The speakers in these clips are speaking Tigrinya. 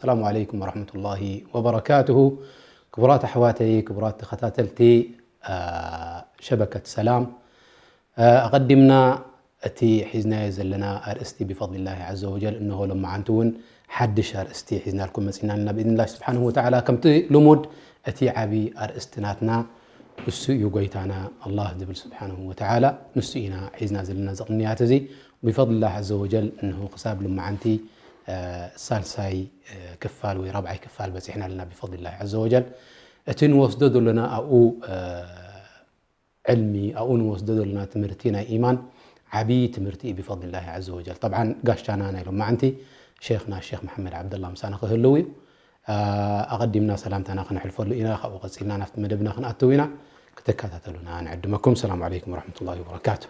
ሰላሙ ዓለይኩም ወረሕመቱላሂ ወበረካቱሁ። ክቡራት ኣሕዋተይ፣ ክቡራት ተኸታተልቲ፣ አ፣ ሸበከት ሰላም፣ አ፣ ኣቐዲምና እቲ ሒዝናዮ ዘለና ኣርእስቲ ብፈድሊላሂ ዐዘ ወጀል፣ እንሆ ሎማዓንቲ እውን ሓድሽ ኣርእስቲ ሒዝናልኩም መጺና ኣለና ብኢዝኒላሂ ስብሓንሁ ወተዓላ። ከምቲ ልሙድ እቲ ዓቢ ኣርእስቲ ናትና ንሱ እዩ ጎይታና ኣላህ ዝብል ስብሓንሁ ወተዓላ፣ ንሱ ኢና ሒዝና ዘለና እዚ ቅንያት እዚ። ብፈድሊላህ ዐዘ ወጀል እንሆ ክሳብ ሎማዓንቲ፣ እ፣ ሳልሳይ፣ እ፣ ክፋል ወይ ራብዓይ ክፋል በጺሕና ኣለና ብፈድሊላህ ዐዘ ወጀል። እቲ ንወስዶ ዘሎና ኣብኡ፣ እ፣ ዕልሚ፣ ኣብኡ ንወስዶ ዘሎና ትምህርቲ ናይ ኢማን ዓቢ ትምህርቲ እዩ ብፈድሊላህ ዐዘ ወጀል። ጠብዓን ጋሻና ናይ ሎማዓንቲ ሼኽና ሼኽ መሓመድ ዓብደላ ምሳና ክህልው እዩ። አ፣ ኣቐዲምና ሰላምታና ክነሕልፈሉ ኢና፣ ካብኡ ቀጺልና ናብቲ መደብና ክንኣትው ኢና። ክትከታተሉና ንዕድመኩም። ሰላም ዓለይኩም ወረሕመቱላሂ ወበረካቱ።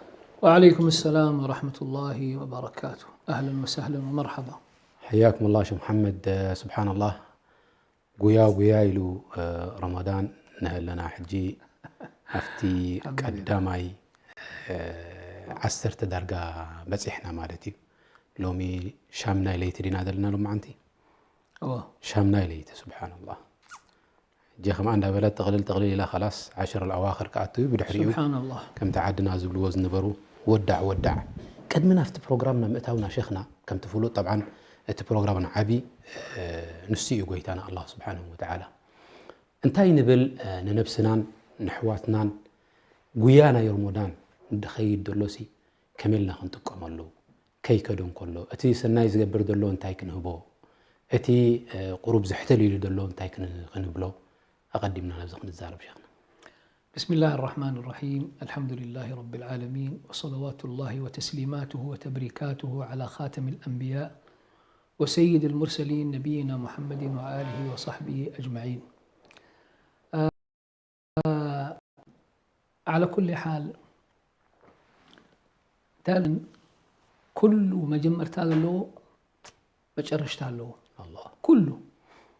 وعليكم السلام ورحمة الله وبركاته. أهلًا وسهلًا ومرحبا. حياكم الله شيخ محمد. እ፣ ስብሓንላህ፣ ጉያ ጉያ ኢሉ፣ እ፣ ረመዳን ንሀለና። ሕጂ ኣብቲ ኣልሓምዱሊላህ። ቀዳማይ፣ እ፣ ዓሰርተ ዳርጋ በጺሕና ማለት እዩ። ሎሚ ሻምናይ ለይቲ ዲና ዘለና ሎማዓንቲ? እወ። ሻምናይ ለይቲ፣ ስብሓንላህ። እጀ ከምኣ እንዳበለት ጥቕልል ጥቕልል ኢላ ኸላስ ዓሽር ኣልኣዋኽር ክኣቱ እዩ። ብድሕሪኡ ስብሓንላህ። ከምቲ ዓድና ዝብልዎ ዝነበሩ ወዳዕ ወዳዕ። ቅድሚ ናብቲ ፕሮግራምና ምእታውና ሸኽና፣ ከምቲ ፍሉጥ ጠብዓን እቲ ፕሮግራምና ዓቢ፣ እ፣ ንሱ እዩ ጎይታና ኣላህ ስብሓንሁ ወተዓላ። እንታይ ንብል፣ እ፣ ንነብስናን ንሕዋትናን ጉያ ናይ ሮሞዳን እንድኸይድ ደሎሲ ከመይ ኢልና ክንጥቀመሉ? ከይከዶ እንከሎ፣ እቲ ሰናይ ዝገብር ዘሎ እንታይ ክንህቦ? እቲ፣ እ፣ ቁሩብ ዝሕተል ኢሉ ዘሎ እንታይ ክን-፣ ክንብሎ? ኣቐዲምና ናብዚ ክንዛረብ ሸኽና። بسم الله الرحمن الرحيم. الحمد لله رب العالمين، وصلوات الله وتسليماته وتبريكاته على خاتم الأنبياء وسيد المرسلين نبينا محمد وآله وصحبه أجمعين. على كل حال، ታለን ኩሉ መጀመርታ ዘለዎ መጨረሽታ ኣለዎ። ኣላህ። ኩሉ፣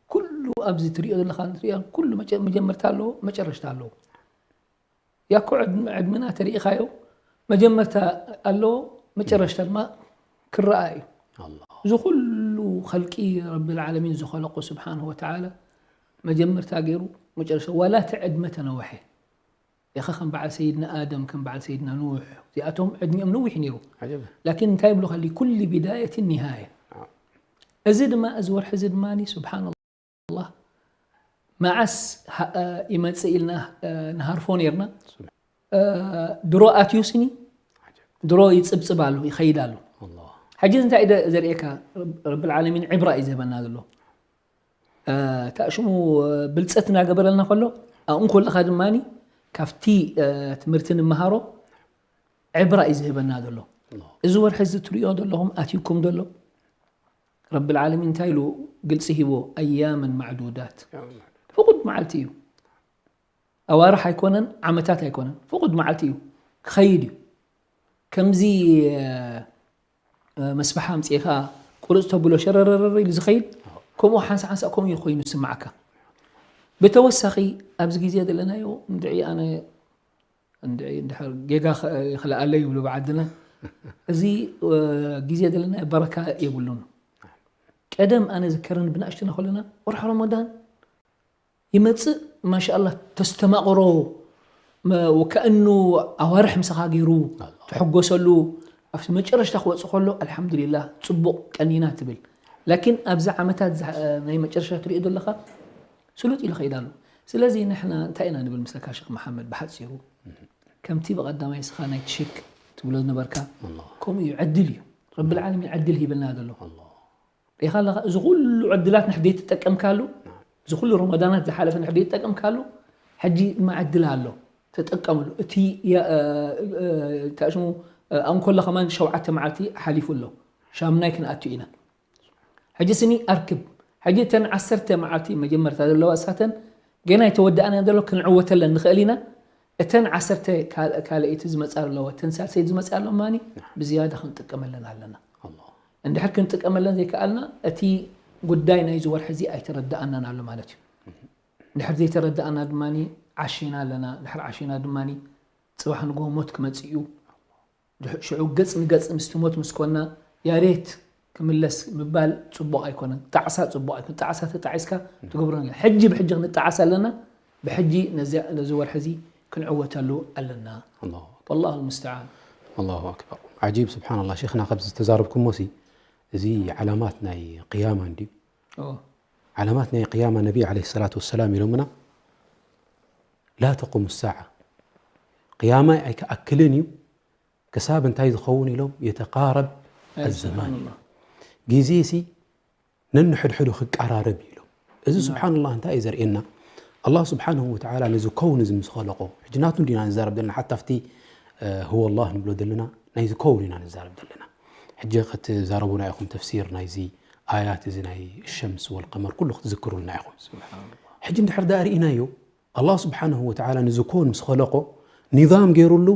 ኩሉ ኣብዚ ትሪኦ ዘለኻ፣ ትሪኦ ኩሉ መጨ-፣ መጀመርታ ኣለዎ፣ መጨረሽታ ኣለዎ። ያኮ ዕድም-፣ ዕድመና ተሪኢኻዮ፣ መጀመርታ ኣለዎ፣ መጨረሽታ ድማ ክረኣ እዩ። ኣላህ። እዚ ኩሉ ኸልቂ ረብል ዓለሚን ዝኸለቆ ስብሓንሁ ወተዓላ፣ መጀመርታ ገይሩ መጨረሽታ፣ ዋላ እቲ ዕድመ ተነውሐ። ኢኻ ከም በዓል ሰይድና ኣደም፣ ከም በዓል ሰይድና ኑሕ፣ እዚኣቶም ዕድሚኦም ነዊሕ ነይሩ። ዓጀብ። ላኪን እንታይ ይብሉ ከሊ፣ ኩሉ ቢዳየትን ኒሃየ። ኣዎ። እዚ ድማ፣ እዚ ወርሒ እዚ ድማ፣ ስብሓንላህ፣ መዓስ ሃ-፣ እ፣ ይመጽእ ኢልና፣ እ፣ ንሃርፎ ነይርና። ስብሓን-፣ እ፣ ድሮ ኣትዩ ስኒ፣ ዓጀብ። ድሮ ይጽብጽብ ኣሎ፣ ይኸይድ ኣሎ። ኣላህ። ሕጂ እንታይ ደ-፣ ዘርእየካ፣ ረብ-፣ ረብል ዓለሚን ዕብራ እዩ ዝህበና ዘሎ። እ፣ ታሽሙ፣ እ፣ ብልጸት እናገበረልና ከሎ፣ ኣብኡ ከለኻ ድማ ካብቲ፣ እ፣ ትምህርቲ ንምሃሮ ዕብራ እዩ ዝህበና ዘሎ። ኣላህ። እዚ ወርሒ እዚ ትሪኦ ዘለኹም ኣትዩኩም ዘሎ፣ ረብል ዓለሚን እንታይ ኢሉ ግልጺ ሂቦ፣ ኣያመን ማዕዱዳት። ኣያመን ማዕዱዳት። ፍቑድ መዓልቲ እዩ። ኣዋርሕ ኣይኮነን፣ ዓመታት ኣይኮነን፣ ፍቑድ መዓልቲ እዩ፣ ክኸይድ እዩ። ከምዚ፣ እ፣ እ፣ መስበሓ ኣምጺእኻ ቁርጽ ተብሎ ሸረረረር ኢሉ ዝኸይድ፣ ከምኡ ሓንሳ ሓንሳ ከምኡ እዩ ኮይኑ ዝስምዓካ። ብተወሳኺ ኣብዚ ግዜ ዘለናዮ እንድዒ ኣነ፣ እንድዒ እንድሕር ጌጋ ኸ-፣ ይኽልኣለይ ይብሉ ብዓድና። እዚ፣ እ፣ ግዜ ዘለናዮ በረካ የብሉን። ቀደም ኣነ ዝከረኒ ብንኣሽቱና ከለና ወርሒ ረመዳን ይመጽእ፣ ማሻኣላህ፣ ተስተማቕሮ፣ መ-፣ ወከእኑ ኣዋርሕ ምሳኻ ገይሩ ኣላህ። ትሕጎሰሉ፣ ኣብቲ መጨረሽታ ክወጽእ ከሎ፣ ኣልሓምዱሊላህ፣ ጽቡቕ ቀኒና ትብል። ላኪን ኣብዛ ዓመታት ዝሓ-፣ ናይ መጨረሽታ ትሪኦ ዘለኻ፣ ስሉጥ ኢሉ ኸይድ ኣሎ። ስለዚ ንሕና እንታይ ኢና ንብል ምሳካ፣ ሸኽ መሓመድ፣ ብሓጺሩ? ከምቲ ብቐዳማይ እስኻ ናይ ትሽክ ትብሎ ዝነበርካ፣ ኣላህ። ከምኡ እዩ፣ ዕድል እዩ። ረብል ዓለሚን ዕድል ሂብልና ዘሎ። ኣላህ። ሪኢኻ ኣለኻ፣ እዚ ኩሉ ዕድላት ንሕደይ ተጠቀምካሉ፣ እዚ ኩሉ ረመዳናት ዝሓለፈ ንሕደይ ተጠቀምካሉ፣ ሕጂ ድማ ዕድል ኣሎ፣ ተጠቀምሉ። እቲ የ-፣ እ፣ እ፣ እንታይ ሽሙ፣ እ፣ ኣንኮሎ ከማን ሸውዓተ መዓልቲ ሓሊፉ ኣሎ፣ ሻምናይ ክንኣቱ ኢና። ሕጂ ስኒ ኣርክብ፣ ሕጂ እተን ዓሰርተ መዓልቲ መጀመርታ ዘለዋ እሳተን ገና ኣይተወዳእናን ዘሎ፣ ክንዕወተለን ንኽእል ኢና። እተን ዓሰርተ ካል-፣ ካልኣይቲ ዝመጻ ኣለዋ፣ እተን ሳልሰይቲ ዝመጻ ኣለዋ ማኒ ብዝያዳ ክንጥቀመለን ኣለና። ኣላህ። እንድሕር ክንጥቀመለን ዘይከኣልና፣ እቲ ጉዳይ ናይዚ ወርሒ እዚ ኣይተረድኣናን ኣሎ ማለት እዩ። እንድሕር ዘይተረድኣና ድማ ዓሺና ኣለና። እንድሕር ዓሺና ድማ ጽባሕ ንግሆ ሞት ክመጽእ እዩ። ድሕ-፣ ሽዑ ገጽ ንገጽ ምስቲ ሞት ምስ ኮና፣ ያሬት ክምለስ ምባል ጽቡቕ ኣይኮነን። ጣዕሳ ጽቡቕ ኣይኮነን። ጣዕሳ ተጣዒስካ ትገብሮ ነገር። ሕጂ ብሕጂ ክንጣዓስ ኣለና። ብሕጂ ነዚ፣ ነዚ ወርሒ እዚ ክንዕወተሉ ኣለና። ኣላሁ ኣክበር። والله المستعان. ኣላሁ ኣክበር። ዓጂብ፣ ስብሓንላህ። ሼኽና፣ ካብዚ ዝተዛረብኩሞ ሲ፣ እዚ ዓላማት ናይ ቅያማ እንድዩ። ኦ፣ ዓላማት ናይ ቅያማ፣ ነቢ ዓለይሂ ሰላቱ ወሰላም ኢሎምና፣ ላ ተቁሙ ሳዓ፣ ቅያማ ኣይክኣክልን እዩ ክሳብ እንታይ ዝኸውን ኢሎም፣ የተቃረብ ኣዘማን። ስብሓንላህ። ግዜ ሲ ነንሕድሕዱ ክቀራረብ እዩ ኢሎም። እዚ ስብሓንላህ እንታይ እዩ ዘርእየና? ኣላህ ስብሓንሁ ወተዓላ ነዚ ከውን እዚ ምስ ኸለቆ፣ ሕጂ ናቱ እንዲና ንዛረብ ዘለና፣ ሓታ ኣብቲ፣ እ፣ ሁወ ኣላህ ንብሎ ዘለና፣ ናይዚ ከውን ኢና ንዛረብ ዘለና። ሕጂ ክትዛረቡና ኢኹም ተፍሲር ናይዚ ኣያት እዚ ናይ ሸምስ ወልቀመር ኩሉ ክትዝክሩልና ኢኹም። ስብሓንላህ። ሕጂ እንድሕር ደኣ ርኢናዮ፣ ኣላህ ስብሓንሁ ወተዓላ ነዚ ከውን ምስ ኸለቆ፣ ኒዛም ገይሩሉ፣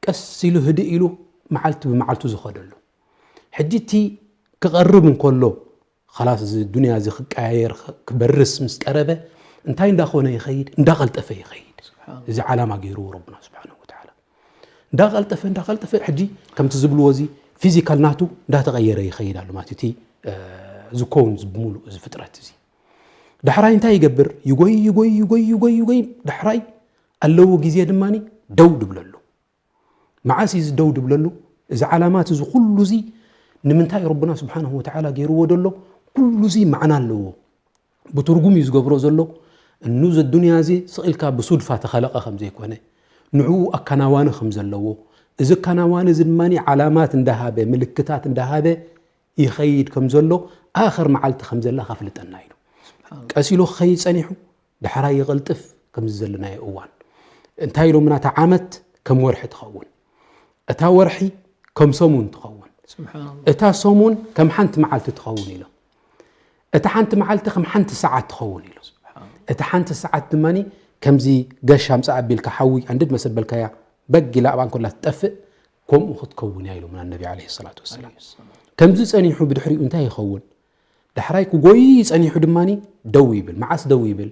ቀስ ኢሉ ህድእ ኢሉ መዓልቲ ብመዓልቱ ዝኸደሉ። ሕጂ እቲ ክቐርብ እንከሎ፣ ኸላስ እዚ ዱንያ እዚ ክቀያየር፣ ክበርስ ምስ ቀረበ፣ እንታይ እንዳኾነ ይኸይድ? እንዳቐልጠፈ ይኸይድ። ስብሓን። እዚ ዓላማ ገይርዎ ረቡና ስብሓንሁ ወተዓላ። እንዳቐልጠፈ፣ እንዳቐልጠፈ፣ ሕጂ ከምቲ ዝብልዎ እዚ ፊዚካል ናቱ እንዳተቐየረ ይኸይድ ኣሎ ማለት እዩ። እቲ፣ እ፣ ዝከውን እዚ ብምሉእ እዚ ፍጥረት እዚ። ዳሕራይ እንታይ ይገብር? ይጎይ፣ ይጎይ፣ ይጎይ፣ ይጎይ፣ ይጎይ። ዳሕራይ ኣለዎ ግዜ ድማ ደው ድብለሉ። መዓስ እዩ እዚ ደው ድብለሉ? እዚ ዓላማት እዚ ኩሉ እዚ ንምንታይ ረቡና ስብሓንሁ ወተዓላ ገይርዎ ደሎ? ኩሉ እዚ ማዕና ኣለዎ። ብትርጉም እዩ ዝገብሮ ዘሎ። እኑ እዚ ኣዱንያ እዚ ስቕ ኢልካ ብሱድፋ ተኸለቐ ከም ዘይኮነ፣ ንዕኡ ኣከናዋኒ ከም ዘለዎ፣ እዚ ኣከናዋኒ እዚ ድማ ዓላማት እንዳሃበ፣ ምልክታት እንዳሃበ ይኸይድ ከም ዘሎ፣ ኣኸር መዓልቲ ከም ዘላ ከፍልጠና ኢሉ። ቀስ ኢሉ ክኸይድ ጸኒሑ፣ ዳሕራይ ይቕልጥፍ። ከምዚ ዘለናዮ እዋን እንታይ ኢሎምና? እታ ዓመት ከም ወርሒ ትኸውን፣ እታ ወርሒ ከም ሰሙን ትኸውን፣ ስብሓንላህ። እታ ሰሙን ከም ሓንቲ መዓልቲ ትኸውን ኢሎም። እታ ሓንቲ መዓልቲ ከም ሓንቲ ሰዓት ትኸውን ኢሎም። እታ ሓንቲ ሰዓት ድማ ከምዚ ገሽ ኣምጻእ ኣቢልካ ሓዊ ኣንድድ መሰበልካያ በግ ኢላ ኣብኣ እንከላ ትጠፍእ፣ ከምኡ ክትከውን እያ ኢሎምና ነቢ ዓለይሂ ሰላቱ ወሰላም። ከምዚ ጸኒሑ ብድሕሪኡ እንታይ ይኸውን? ዳሕራይ ክጎይ ጸኒሑ ድማ ደው ይብል። መዓስ ደው ይብል?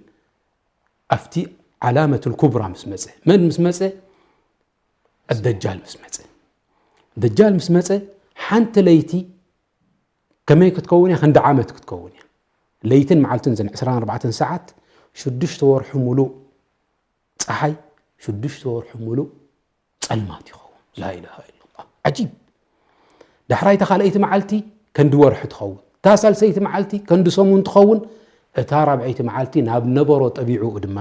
ኣብቲ ዓላመቱል ኩብራ ምስ መጸ። መን ምስ መጸ? ኣደጃል ምስ መጸ። ደጃል ምስ መጸ፣ ሓንቲ ለይቲ ከመይ ክትከውን እያ? ክንዲ ዓመት ክትከውን እያ። ለይትን መዓልትን ዘን ዕስራን ኣርባዕተን ሰዓት፣ ሽዱሽተ ወርሒ ሙሉእ ጸሓይ፣ ሽዱሽተ ወርሒ ሙሉእ ጸልማት ይኸውን። ላኢላሃ ኢለላህ። ዓጂብ። ዳሕራይ እታ ካልኣይቲ መዓልቲ ከንዲ ወርሒ ትኸውን፣ እታ ሳልሰይቲ መዓልቲ ከንዲ ሰሙን ትኸውን፣ እታ ራብዐይቲ መዓልቲ ናብ ነበሮ ጠቢዕኡ ድማ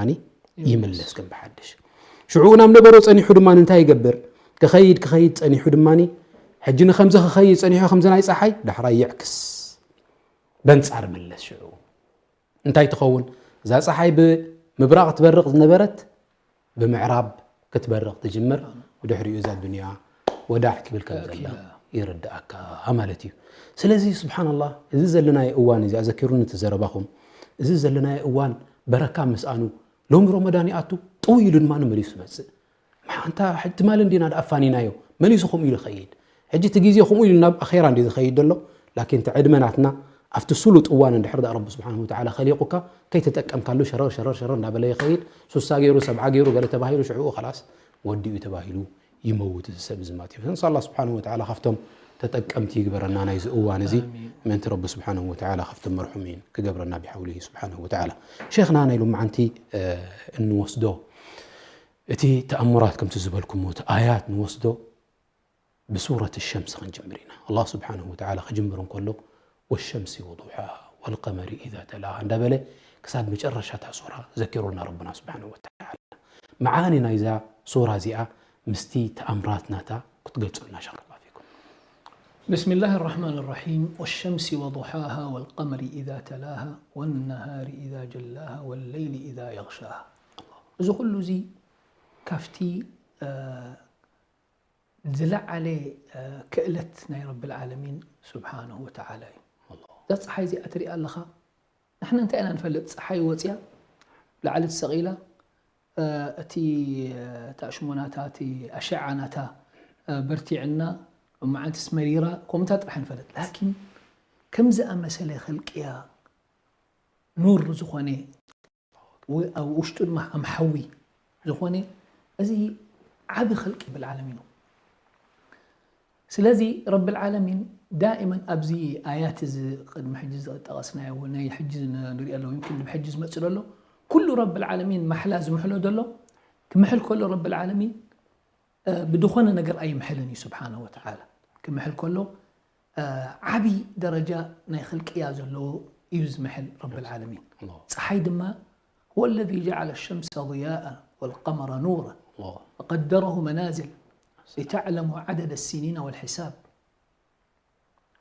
ይምለስ ከም ብሓድሽ። ሽዑ ናብ ነበሮ ጸኒሑ ድማ እንታይ ይገብር? ክኸይድ፣ ክኸይድ ጸኒሑ ድማ፣ ሕጂ ንኸምዚ ክኸይድ ጸኒሑ፣ ከምዚ ናይ ጸሓይ፣ ዳሕራይ ይዕክስ፣ በንጻር ምለስ። ሽዑ እንታይ ትኸውን? እዛ ጸሓይ ብምብራቕ ትበርቕ ዝነበረት ብምዕራብ ክትበርቕ ትጅምር። ብድሕሪኡ እዛ ዱንያ ወዳዕ ትብል ከም ዘላ ተኣኪላ። ይርድኣካ ማለት እዩ። ስለዚ ስብሓንላህ፣ እዚ ዘለናዮ እዋን እዚ ኣዘኪሩኒ እቲ ዘረባኹም፣ እዚ ዘለናዮ እዋን በረካ ምስኣኑ፣ ሎሚ ረመዳን ይኣቱ፣ ጥው ኢሉ ድማ ንመሊሱ ይመጽእ። ማሓንታ ትማሊ እንዲና ደኣ ኣፋኒናዮ፣ መሊሱ ከምኡ ኢሉ ይኸይድ። ሕጂ እቲ ግዜ ከምኡ ኢሉ ናብ ኣኼራ እንዲ ዝኸይድ ዘሎ፣ ላኪን እቲ ዕድመ ናትና ኣብቲ ስሉጥ እዋን እንድሕር ደኣ ረቢ ስብሓንሁ ወተዓላ ከሊቑካ፣ ከይተጠቀምካሉ ሸረር ሸረር ሸረር እንዳበለ ይኸይድ። ሱሳ ገይሩ፣ ሰብዓ ገይሩ፣ ገለ ተባሂሉ፣ ሽዕኡ ኸላስ ወዲኡ ተባሂሉ ይመውት እዚ ሰብ እዚ ማለት እዩ። እንሻ ኣላህ ስብሓንሁ ወተዓላ ካብቶም ተጠቀምቲ ይግበረና ናይዚ እዋን እዚ። ኣሚን። ምእንቲ ረቢ ስብሓንሁ ወተዓላ ካብቶም መርሑሚን ክገብረና ብሓውሊሂ ስብሓንሁ ወተዓላ። ሼኽና፣ ናይ ሎማዓንቲ፣ እ፣ እንወስዶ እቲ ተኣምራት ከምቲ ዝበልኩሞ እቲ ኣያት ንወስዶ ብሱረት ሸምስ ክንጅምር ኢና። ኣላህ ስብሓንሁ ወተዓላ ክጅምር እንከሎ ወሸምሲ ወዱሓሃ ወልቀመሪ ኢዛ ተላሃ እንዳበለ ክሳብ መጨረሻታ ሱራ ዘኪሩልና ረብና ስብሓንሁ ወተዓላ። መዓኒ ናይዛ ሱራ እዚኣ ምስቲ ተኣምራት ናታ ክትገልጹልና ሸኽ ረባ ፊኩም። بسم الله الرحمن الرحيم. والشمس وضحاها والقمر إذا تلاها والنهار إذا جلاها والليل إذا يغشاها. እዚ ኩሉ እዚ ካብቲ፣ እ፣ ዝለዓለ፣ እ፣ ክእለት ናይ ረብል ዓለሚን ስብሓንሁ ወተዓላ እዩ። እዛ ፀሓይ እዚኣ ትሪኣ ኣለኻ? ንሕና እንታይ ኢና ንፈልጥ? ፀሓይ ወፅያ፣ ላዕሊ ተሰቒላ፣ እ፣ እቲ፣ እ፣ እቲ ኣሽሞናታ፣ እቲ ኣሸዓ ናታ፣ እ፣ በርቲዕና፣ መዓልትስ መሪራ፣ ከምኡታ ጥራሕ ንፈልጥ። ላኪን ከም ዝኣመሰለ ኸልቅያ ኑር ዝኾነ፣ ው-፣ ኣብ ውሽጡ ድማ ከም ሓዊ ዝኾነ፣ እዚ ዓቢ ኸልቂ ረብል ዓለሚን እዩ። ስለዚ ረብል ዓለሚን ዳኢመን ኣብዚ ኣያት እዚ ቅድሚ ሕጂ ዝጠቐስናዮ እውን ናይ ሕጂ ንሪኦ ኣለዉ ይምክን ብሕጂ ዝመፅእ ዘሎ ኩሉ ረብል ዓለሚን ማሕላ ዝምሕሎ ዘሎ ክምሕል ከሎ ረብል ዓለሚን ብድኾነ ነገር ኣይምሕልን እዩ ስብሓነ ወተዓላ ክምሕል ከሎ ዓብይ ደረጃ ናይ ኽልቅያ ዘለዎ እዩ ዝምሕል ረብል ዓለሚን ፀሓይ ድማ هو الذي جعل الشمس ضياء والقمر نورا وقدره منازل لتعلموا عدد السنين والحساب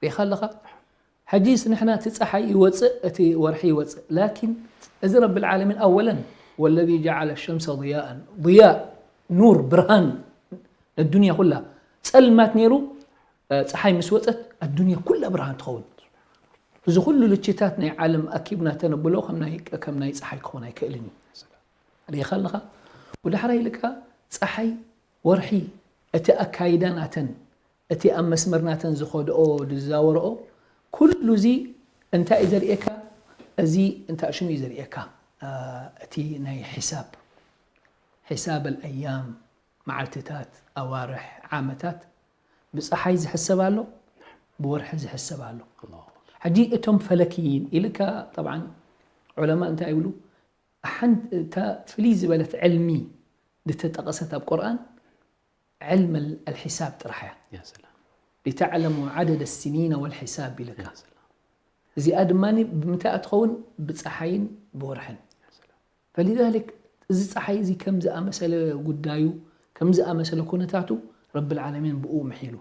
ሪኻ ኣለኻ ሕጂስ ንሕና እቲ ፀሓይ ይወፅእ እቲ ወርሒ ይወፅእ ላኪን እዚ ረብል ዓለሚን ኣወለን والذي جعل الشمس ضياء ضياء نور ብርሃን ነዱንያ ኩላ ፀልማት ነይሩ ፀሓይ ምስ ወፀት ኣዱንያ ኩላ ብርሃን ትኸውን እዚ ኩሉ ልችታት ናይ ዓለም ኣኪብና ተነብሎ ከም ናይ ፀሓይ ክኾን ኣይክእልን እዩ ሪኢኻ ኣለኻ ወደ ሓራይ ኢልካ ፀሓይ ወርሒ እቲ ኣካይዳ ናተን እቲ ኣብ መስመር ናተን ዝኸድኦ ዝዛወርኦ ኩሉ እዚ እንታይ እዩ ዘርእየካ እዚ እንታይ ሽሙ እዩ ዘርእየካ እቲ ናይ ሒሳብ ሒሳብ ኣልኣያም መዓልትታት ኣዋርሕ ዓመታት ብፀሓይ ዝሕሰብ ኣሎ ብወርሒ ዝሕሰብ ኣሎ ሕጂ እቶም ፈለክይን ኢልካ ጠብዓ ዑለማ እንታይ ይብሉ ሓንቲ እታ ፍልይ ዝበለት ዕልሚ ዝተጠቐሰት ኣብ ቁርኣን ዕልም ኣልሒሳብ ጥራሕ እያ يا سلام لتعلموا عدد السنين والحساب ኢልካ يا سلام እዚኣ ድማ ብምንታይ ትኸውን ብፀሓይን ብወርሕን فلذلك እዚ ፀሓይ እዚ ከም ዝኣመሰለ ጉዳዩ ከም ዝኣመሰለ ኩነታቱ ረብል ዓለሚን ብኡ ምሒሉ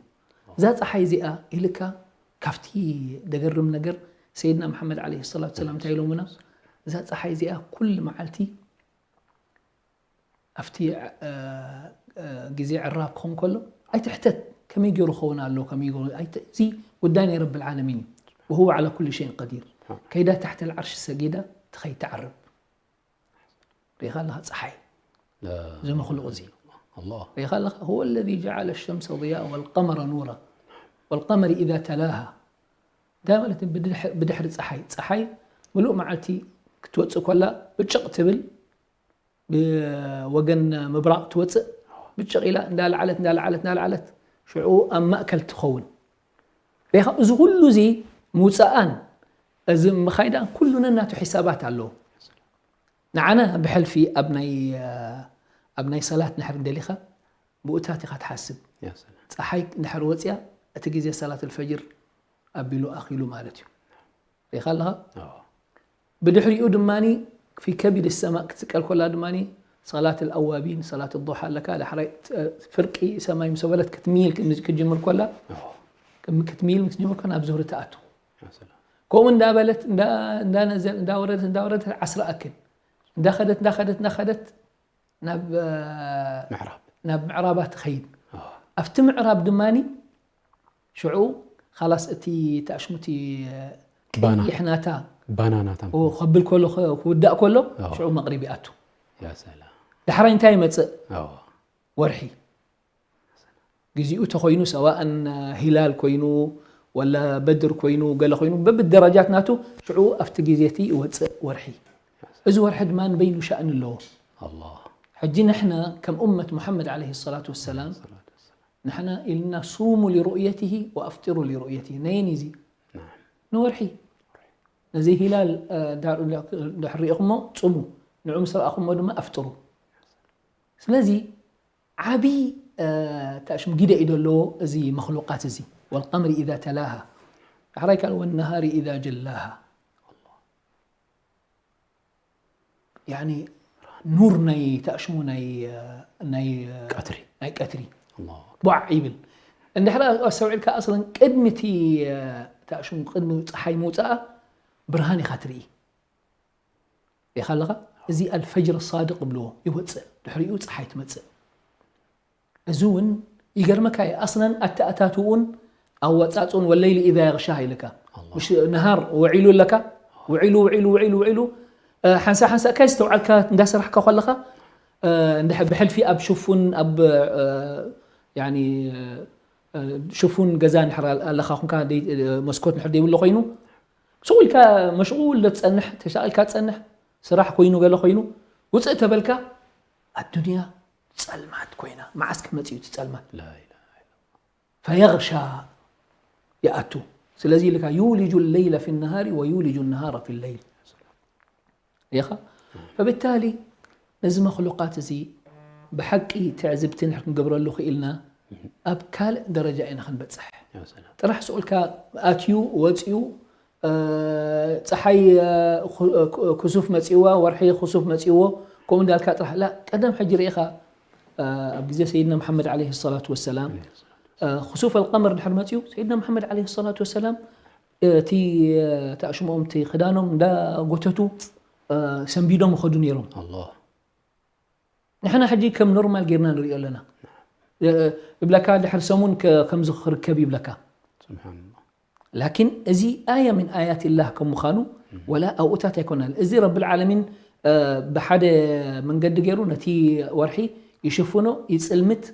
እዛ ፀሓይ እዚኣ ኢልካ ካብቲ ደገርም ነገር ሰይድና መሓመድ ዓለይሂ ሰላቱ ሰላም እንታይ ኢሎምና እዛ ፀሓይ እዚኣ ኩሉ መዓልቲ ኣብቲ ግዜ ዕራብ ክኸውን ከሎ ኣይትሕተት ከመይ ገይሩ ክኸውን ኣሎ ከመይ ገይሩ ኣይተ- እዚ ጉዳይ ናይ ረብል ዓለሚን እዩ وهو على كل شيء قدير ከይዳ ታሕተ ልዓርሽ ሰጊዳ ትኸይድ ትዓርብ ሪኢኻ ኣለኻ ፀሓይ لا እዚ መክሉቕ እዚ الله ሪኢኻ ኣለኻ هو الذي جعل الشمس ضياء والقمر نورا والقمر إذا تلاها እንታይ ማለት እዩ? ብድሕ- ብድሕሪ ፀሓይ ፀሓይ ምሉእ መዓልቲ ክትወፅእ ከላ ብጭቕ ትብል ብወገን ምብራቕ ትወፅእ ብጭቕ ኢላ እንዳለዓለት እንዳለዓለት እንዳለዓለት ሽዑ ኣብ ማእከል ትኸውን ሪኢኻ እዚ ኩሉ እዚ ምውፃኣን እዚ ምኻይዳን ኩሉ ነናቱ ሒሳባት ኣለዎ ንዓና ብሕልፊ ኣብ ናይ ኣብ ናይ ሰላት ንሕር እንደሊኻ ብኡታት ኢኻ ትሓስብ يا سلام ፀሓይ ንሕር ወፅያ እቲ ግዜ ሰላት ልፈጅር ኣቢሉ ኣኺሉ ማለት እዩ ሪኢኻ ኣለኻ اه ብድሕሪኡ ድማ في كبد السماء ክትስቀል ከላ ድማ ሰላት ኣዋቢን ሰላት ضحى ኣለካ ዳሕራይ ፍርቂ ሰማይ ምስ በለት ክትሚል ክትጅምር ከላ اه ክትሚል ክትጅምር ከላ ናብ ዙህሪ ትኣቱ يا سلام ከምኡ እንዳበለት እንዳነዘል እንዳወረደት እንዳወረደት ዓስራ ኣክል እንዳኸደት እንዳኸደት እንዳኸደት ናብ ምዕራብ ናብ ምዕራባ ትኸይድ اه ኣብቲ ምዕራብ ድማ ሽዑ ካላስ እቲ ተኣሽሙቲ ባና ይሕናታ ባናናታ ከብል ከሎ ክውዳእ ከሎ اه ሽዑ መቕሪብ ይኣቱ يا سلام ዳሕራይ እንታይ ይመፅእ اه ወርሒ ግዚኡ ተኮይኑ ሰዋእን ሂላል ኮይኑ ወላ በድር ኮይኑ ገለ ኮይኑ በብደረጃት ናቱ ሽዑ ኣብቲ ግዜ እቲ ይወፅእ ወርሒ እዚ ወርሒ ድማ ንበይኑ ሻእኒ ኣለዎ الله ሕጂ ንሕና ከም እመት ሙሓመድ ዓለይሂ ሰላቱ ወሰላም ንሕና ኢልና ሱሙ ሊሩእየትሂ ወኣፍጢሩ ሊሩእየትሂ ነየን እዚ نعم ንወርሒ ነዚ ሂላል ድሕር ሪኢኹሞ ፅሙ ንዑ ምስ ረኣኹሞ ድማ ኣፍጥሩ ስለዚ ዓብይ ታሽም ጊደ እዩ ዘለዎ እዚ መክሉቃት እዚ والقمر إذا تلاها ዳሕራይ ካልእ والنهار إذا جلاها يعني ኑር ናይ ታሽሙ ናይ ናይ ቀትሪ ናይ ቀትሪ الله ቧዕ ይብል እንድሕር ኣስተውዒልካ ኣስለን ቅድሚ እቲ ታሽሙ ቅድሚ ፀሓይ ምውፃኣ ብርሃን ኢኻ ትርኢ ሪኢኻ ኣለኻ እዚ ኣልፈጅር ሳድቅ ይብልዎ ይወፅእ ድሕሪኡ ፀሓይ ትመፅእ እዚ እውን ይገርመካ እዩ ኣስለን ኣተኣታትኡን ኣወፃፅኡን ወለይሊ ኢዛ የግሻ ኢልካ الله مش نهار ውዒሉ ኣለካ ውዒሉ ውዒሉ ውዒሉ ውዒሉ ሓንሳ ሓንሳ እካ ዝተውዓልካ እንዳሰራሕካ ከለካ ብሕልፊ ኣብ ሽፉን ኣብ ሽፉን ገዛ ንሕር ኣለካ ኩንካ መስኮት ንሕር ደይብሎ ኮይኑ ስቕ ኢልካ መሽቁል ትፀንሕ ተሻቂልካ ትፀንሕ ስራሕ ኮይኑ ገለ ኮይኑ ውፅእ ተበልካ ኣዱንያ ፀልማት ኮይና መዓስ ክመፅእ እዩ እቲ ፀልማት لا إله إلا الله ፈየግሻ ይኣቱ። ስለዚ ኢልካ ዩልጁ ለይለ ፊ ነሃሪ ወዩልጁ ነሃረ ፊ ለይል ኢኻ። ፈብታሊ ነዚ መክሉቃት እዚ ብሓቂ ትዕዝብቲ እንድሕር ክንገብረሉ ክኢልና ኣብ ካልእ ደረጃ ኢና ክንበጽሕ። ጥራሕ ስኡልካ ኣትዩ ወጽዩ ፀሓይ ክሱፍ መፂዋ ወርሒ ክሱፍ መፂዎ ከምኡ እንዳልካ ጥራሕ ላ ቀደም ሕጂ ርኢኻ ኣብ ግዜ ሰይድና መሓመድ ዓለይሂ ሰላቱ ወሰላም ክሱፍ ኣልቀመር ድሕር መፂኡ ሰይድና መሓመድ ዓለይሂ ሰላቱ ወሰላም እቲ ተኣሽሞኦም እቲ ክዳኖም እንዳጎተቱ ሰንቢዶም ይኸዱ ነይሮም። ንሕና ሕጂ ከም ኖርማል ጌርና ንሪኦ ኣለና። ይብለካ ድሕሪ ሰሙን ከምዚ ክርከብ ይብለካ። ላኪን እዚ ኣያ ምን ኣያት ላህ ከም ምዃኑ ወላ ኣብኡታት ኣይኮናል። እዚ ረብል ዓለሚን ብሓደ መንገዲ ገይሩ ነቲ ወርሒ ይሽፍኖ ይጽልምት።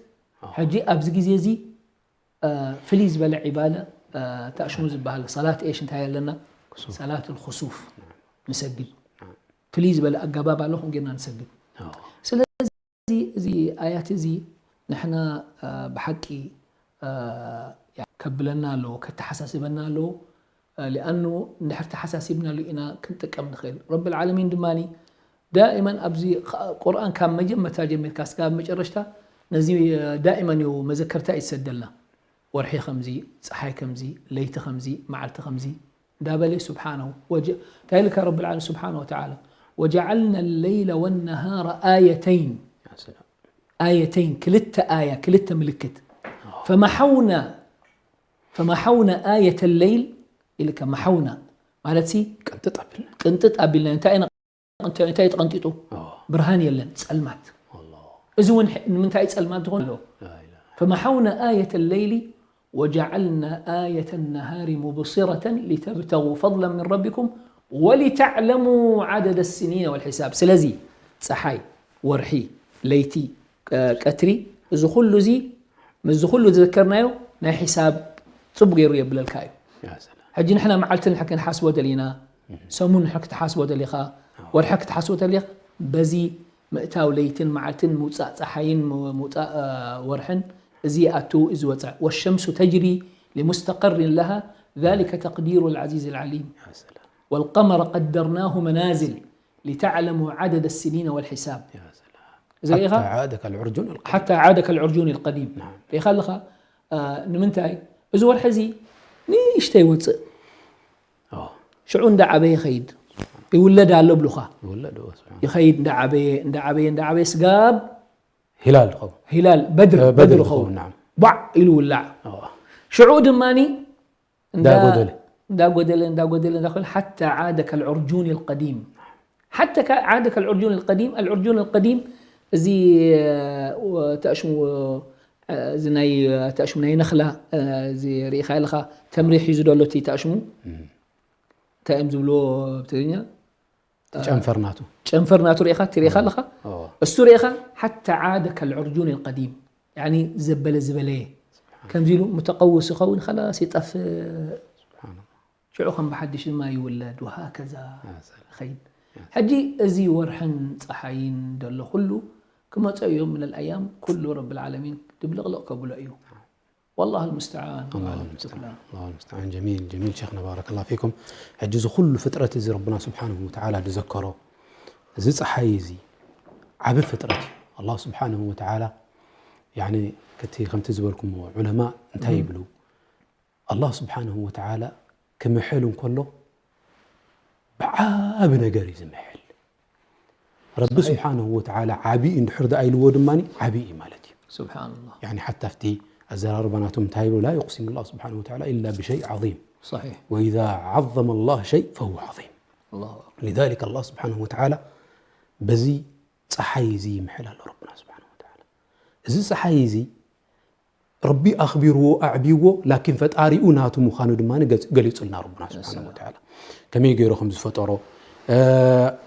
ሕጂ ኣብዚ ግዜ እዚ ፍልይ ዝበለ ዒባዳ ተኣሽሙ ዝበሃል ሰላት ኤሽ እንታይ ኣለና? ሰላት ልክሱፍ ንሰግድ። ፍልይ ዝበለ ኣገባብ ኣሎ፣ ከምኡ ጌርና ንሰግድ። ስለዚ እዚ ኣያት እዚ ንሕና ብሓቂ ከብለና ኣለዎ፣ ከተሓሳስበና ኣለዎ። ሊኣኑ እንድሕር ተሓሳሲብናሉ ኢና ክንጥቀም ንኽእል። ረብል ዓለሚን ድማ ዳእመን ኣብዚ ቁርኣን ካብ መጀመርታ ጀሚርካ እስካብ መጨረሽታ ነዚ ዳእመን እዩ መዘከርታ እዩ ዝሰደልና። ወርሒ ከምዚ፣ ፀሓይ ከምዚ፣ ለይቲ ከምዚ፣ መዓልቲ ከምዚ እንዳበለ ስብሓነሁ እንታይ ኢልካ ረብል ዓለሚን ስብሓነሁ ወተዓላ ወጀዓልና ለይለ ወነሃረ ኣየተይን ኣየተይን ክልተ ኣያ ክልተ ምልክት ፈመሓውና ፈመሓውና ኣየተ ለይል ኢልካ መሓውና ማለት ሲ ቅንጥጥ ኣቢልና ቅንጥጥ ኣቢልና እንታይ እንታይ ተቐንጢጡ ብርሃን የለን ጸልማት እዚ እውን ንምንታይ ጸልማት ዝኾን ኣሎ ፈመሓውና ኣየተ ለይሊ ወጀዓልና ኣየተ ነሃሪ ሙብሲረተን ሊተብተጉ ፈضላ ምን ረቢኩም ወሊተዕለሙ ዓደደ ስኒነ ወልሒሳብ ስለዚ ፀሓይ ወርሒ ለይቲ ቀትሪ እዚ ኩሉ እዚ ምስዚ ኩሉ ዝዘከርናዮ ናይ ሒሳብ ፅቡቅ ገይሩ የብለልካ እዩ ሕጂ ንሕና መዓልቲ ንሕ ክንሓስቦ ደሊና ሰሙን ንሕ ክትሓስቦ ደሊኻ ወርሒ ክትሓስቦ ደሊኻ በዚ ምእታው ለይትን መዓልትን ምውፃእ ፀሓይን ምውፃእ ወርሕን እዚ ይኣቱ እዚ ወፅዕ ወሸምሱ ተጅሪ ሊሙስተቀሪን ለሃ ذلك تقدير العزيز العليم والقمر قدرناه منازل لتعلموا عدد السنين والحساب እዚ ሪኢኻ ሓታ ዓደ ከልዑርጁን ሓታ ዓደ ከልዑርጁን ልቀዲም ሪኢኻ ኣለኻ ንምንታይ እዚ ወርሒ እዚ ንእሽተይ ይወፅእ ሽዑ እንዳዓበየ ይኸይድ ይውለድ ኣሎ ብሉኻ ይኸይድ እንዳዓበየ እንዳዓበየ እንዳዓበየ ስጋብ ሂላል ይኸውን ሂላል በድር በድር ይኸውን ባዕ ኢሉ ውላዕ ሽዑ ድማኒ እንዳጎደለ እንዳጎደለ እንዳጎደለ እንዳጎደለ ሓታ ዓደ ከልዑርጁን ልቀዲም ሓታ ዓደ ከልዑርጁን ልቀዲም ኣልዑርጁን ልቀዲም እዚ ተእሽሙ እዚ ናይ ተእሽሙ ናይ ነኽላ እዚ ርኢኻ ኢልኻ ተምሪ ሒዙ ደሎ እቲ ተእሽሙ እንታይ እዮም ዝብልዎ ብትግርኛ ጨንፈር ናቱ ጨንፈር ናቱ ርኢኻ እቲ ርኢኻ ኣለኻ እሱ ርኢኻ ሓታ ዓደ ከልዑርጁን ልቀዲም ያኒ ዘበለ ዝበለየ ከምዚ ኢሉ ሙተቀውስ ይኸውን ኸላስ ይጠፍእ ሽዑ ከም ብሓድሽ ድማ ይውለድ ወሃከዛ ኸይድ ሕጂ እዚ ወርሕን ፀሓይን ደሎ ኩሉ ክመፀ እዮም ምን ኣያም ኩሉ ረብ ልዓለሚን ድብልቕልቕ ከብሎ እዩ والله المستعان الله المستعان الله المستعان جميل جميل شيخنا بارك الله فيكم ሕጂ እዚ ኩሉ ፍጥረት እዚ ረብና ስብሓንሁ ወተዓላ ዝዘከሮ እዚ ፀሓይ እዚ ዓቢ ፍጥረት እዩ ኣላህ ስብሓንሁ ወተዓላ ያኒ ከቲ ከምቲ ዝበልኩምዎ ዑለማ እንታይ ይብሉ ኣላህ ስብሓንሁ ወተዓላ ክምሕል እንከሎ ብዓቢ ነገር እዩ ዝምሕል ረቢ ስብሓንሁ ወተዓላ ዓብዪ እንድሕር ደኣ ኢልዎ ድማ ዓብዪ እዩ ማለት እዩ ስብሓንላህ ያኒ ሓታ ኣብቲ ኣዘራርባ ናቶም እንታይ ይብሉ ላ ዩቅሲሙ ላህ ስብሓንሁ ወተዓላ ኢላ ብሸይ ዓظም صحيح وإذا عظم الله شيء فهو عظيم الله أكبر لذلك الله سبحانه وتعالى በዚ ፀሓይ እዚ ይምሕል ኣሎ ረብና ስብሓንሁ ወተዓላ እዚ ፀሓይ እዚ ረቢ ኣኽቢርዎ ኣዕብይዎ ላኪን ፈጣሪኡ ናቱ ምዃኑ ድማ ገሊፁልና ረብና ስብሓን ወተዓላ ከመይ ገይሩ ከም ዝፈጠሮ